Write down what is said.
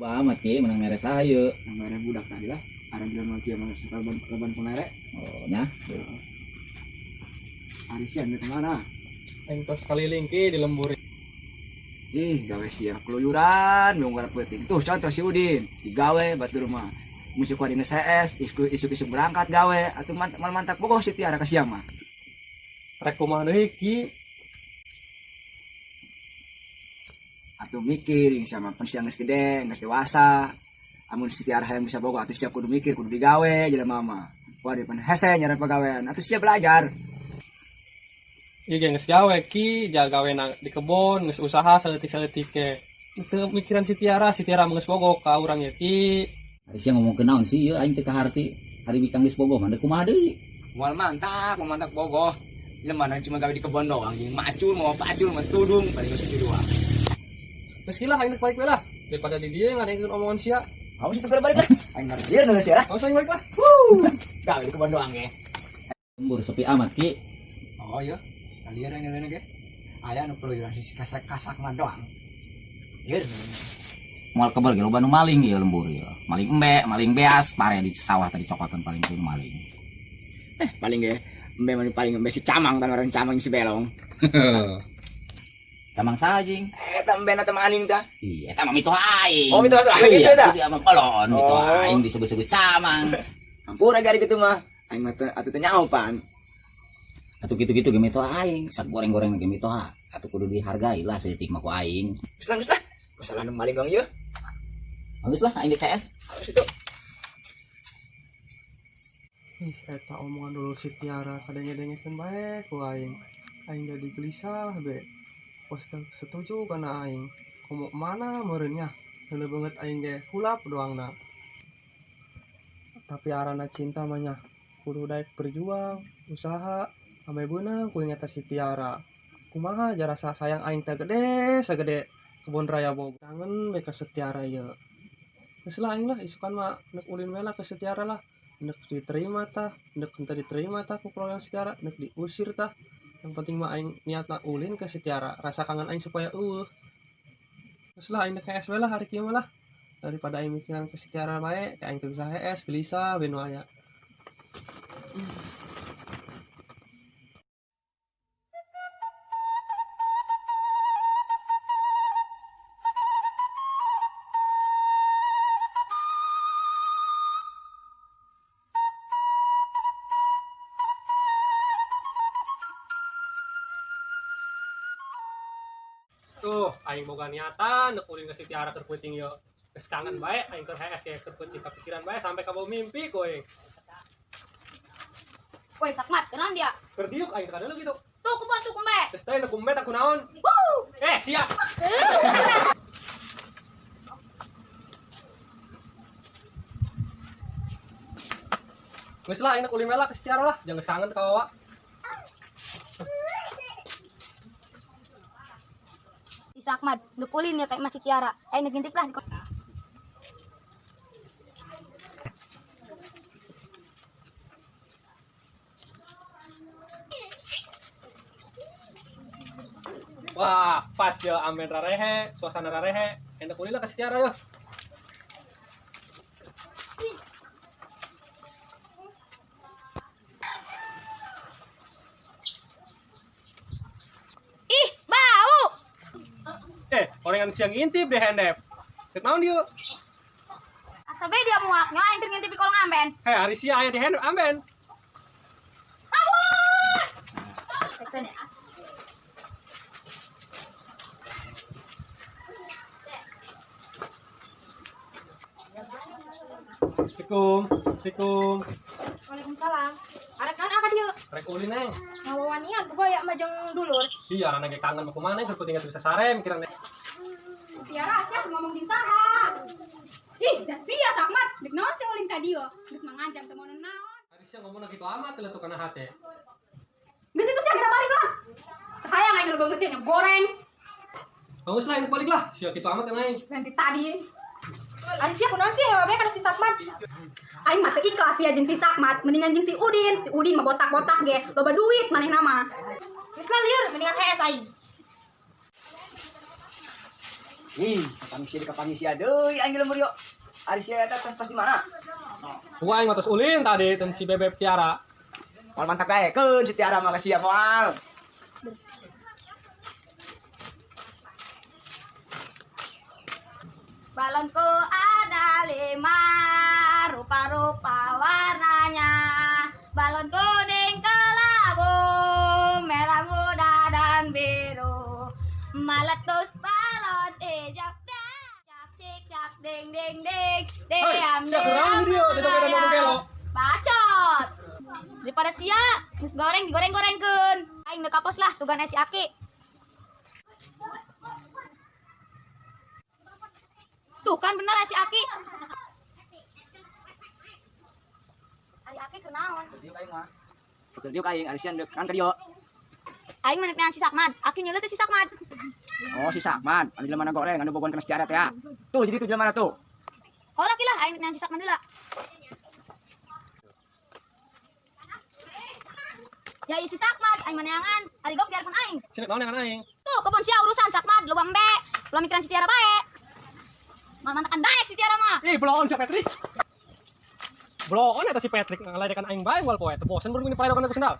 Bah amat Ki, menang mere saha ieu? Nang mere budak tadi lah. Ada jelema kieu mah leban leban pemere. Oh nya. Ari sia ke mana? Aing tos kaliling Ki di lembur. Ih, gawe siang keluyuran, bingung garap peuting. Tuh contoh si Udin, digawe batur mah. Mun si kuat CS, isuk-isuk berangkat gawe, atuh mal mantak bogoh si Tiara ka siang mah. Rek kumaha deui Ki? Atuh mikir yang sama pan siang geus gede, geus dewasa. Amun si Tiara hayang bisa bogoh atuh sia kudu mikir, kudu digawe jelema mah. Wah, di pan hese nyara pagawean, atuh sia belajar. Ieu ge geus gawe Ki, jaga gawe na di kebon, geus usaha saeutik-saeutik ge. Teu mikiran si Tiara, si Tiara mah geus bogoh ka urang ye Ki. Ari sia ngomongkeun naon sih ieu aing teu kaharti. Ari bikang geus bogoh mah deuk kumaha deui? Moal mantak, moal mantak bogoh. Jelema na cuma gawe di kebon doang, jeung macul, mau pacul, mau tudung, paling geus kitu doang. Geus lah aing balik we lah. Daripada di dieu ngadengeun omongan sia. Awas itu balik lah. Aing ngarep nulis ya lah. Awas aing balik lah. Gawe di kebon doang ge. Lembur sepi amat Ki. Oh iya, kalian yang lain ge. Aya nu keluyuran si kasak-kasak mah doang. Iya. Moal kebel ge loba nu maling ieu lembur ieu. Maling embe, maling beas, pare di sawah tadi cokotan paling teu maling. Paling ge embe mah paling embe si camang tan orang camang si belong. Camang saha jeung? Eta embe na teh maning tah. Iya, eta mah mitoha aing. Oh, mitoha aing Iya, gitu tah? Dia mah kolon mitoha Oh. aing disebut-sebut camang. Ampura gari kitu mah. Aing mah teu atuh teu nyaho pan. Atuh kitu-kitu ge mitoha aing, sagoreng-goreng ge mitoha. Atuh kudu dihargai lah saeutik mah ku aing. Geus lah, geus lah. Masalah nu maling doang ieu. Bagus lah aing di KS. Awas itu. Ih, eta omongan dulu si Tiara kadenge-dengekeun bae ku aing. Aing jadi gelisah be. Pos teu setuju kana aing. Komo mana meureun nya? Heuleuh beungeut aing ge hulap doangna. Tapi arana cinta mah nya kudu daek berjuang, usaha ameh beunang ku eta si Tiara. Kumaha jarasa sayang aing teh gede sagede kebon raya Bogor. Kangen be ka si Tiara ieu. Geus lah aing lah isukan mah neuk ulin we lah ka si Tiara lah. Nek diterima tah, nek henteu diterima tah ku keluarga si Tiara, nek diusir tah. Yang penting mah aing niatna ulin ke si Tiara, rasa kangen aing supaya eueuh. Geus lah aing nek hees we lah hari kieu mah lah. Daripada aing mikiran ke si Tiara bae, ka aing teu bisa hees, gelisah we nu aya. Tuh, aing boga niatan nek ulin ka si Tiara keur peuting ieu. Geus kangen bae aing keur hees ge keur peuting kapikiran bae sampai ka bau mimpi ku aing. Woi, Sakmat, kenaon dia? Keur diuk aing teh kadeuleu kitu. Tuh, kebon tuh kumbe. Geus teh nek kumbe tah kunaon? Wuh. Sia. Geus lah aing nek ulin we lah ka si Tiara lah, jangan geus kangen ka wawa. Si Sakmat, nek ulin ya kayak masih Tiara. Aing nek ngintip lah di Wah, pas ya amen rarehe, suasana rarehe. Enak ulin lah ka si Tiara yo. Ih, bau. Orengan siang ngintip deh hendep. Rek naon dieu? Asa bae dia muak, nya aing teh ngintip di kolong amben. Hei, ari sia aya di hendep amben. Kabur! Assalamualaikum. Assalamualaikum. Waalaikumsalam. Arek naon aka dieu? Rek ulin neng. Ngawawanian ku boya mah jeung dulur. Iya, arana ge kangen mah kumaha neng, keur tinggal bisa sare mikiran. Tiara sia ngomong jeung saha? Ih, sia Sakmat, dek naon sia ulin ka dieu? Geus mangancam teu mau naon. Ari sia ngomongna kitu amat teh letuk kana hate. Geus itu sia geura balik lah. Hayang aing nu beungeut sia goreng. Bagus lah, ini balik lah. Sia kitu amat kan aing. Ganti tadi. Ari sia kunaon sih hewa bae kana si Sakmat? Aing mah teu ikhlas sia jeung si Sakmat, mendingan jeung si Udin. Si Udin mah botak-botak ge, loba duit manehna mah. Geus lah lieur, mendingan hees aing. Ih, kapanggih sia kapanggih sia deui aing di lembur yo. Ari sia eta tos pas di mana? Gua aing mah tos ulin tadi ten si Bebek Tiara. Moal mantap daekeun si Tiara mah ka sia moal. Balonku ada 5, rupa-rupa warnanya. Balon kuning kelabu, merah muda dan biru. Meletus balon hijau dan cak cik cak ding ding ding. Diam Hei, sia kurang di dia, di dompet ngomong gelo. Bacot. Daripada sia, geus goreng digoreng-gorengkeun. Aing deuk kapos lah sugan si Aki. Tuh kan bener si Aki. Ari Aki kunaon? Diuk aing mah. Diuk aing ari sia deuk kan ka dieu. Aing mah neang si Sakmad. Aki nyeuleuh teh si Sakmad. Oh, si Sakman, anu jelema goreng, anu bogohan kana si Tiara teh ya. Tuh, jadi tuh jelema tuh. Oh laki lah aing neang si Sakmad heula. Ya ieu si Sakmad aing mah neangan. Ari gok biarpun aing. Cenah naon dengan aing? Tuh kebon sia urusan Sakmad loba embe. Ulah mikiran si Tiara bae. Mal mantakan daek si Tiara mah. Ih, bloon si Patrick. Bloon eta si Patrick ngaladekan aing bae moal poe. Teu bosen baru ini paedokan aku sendal.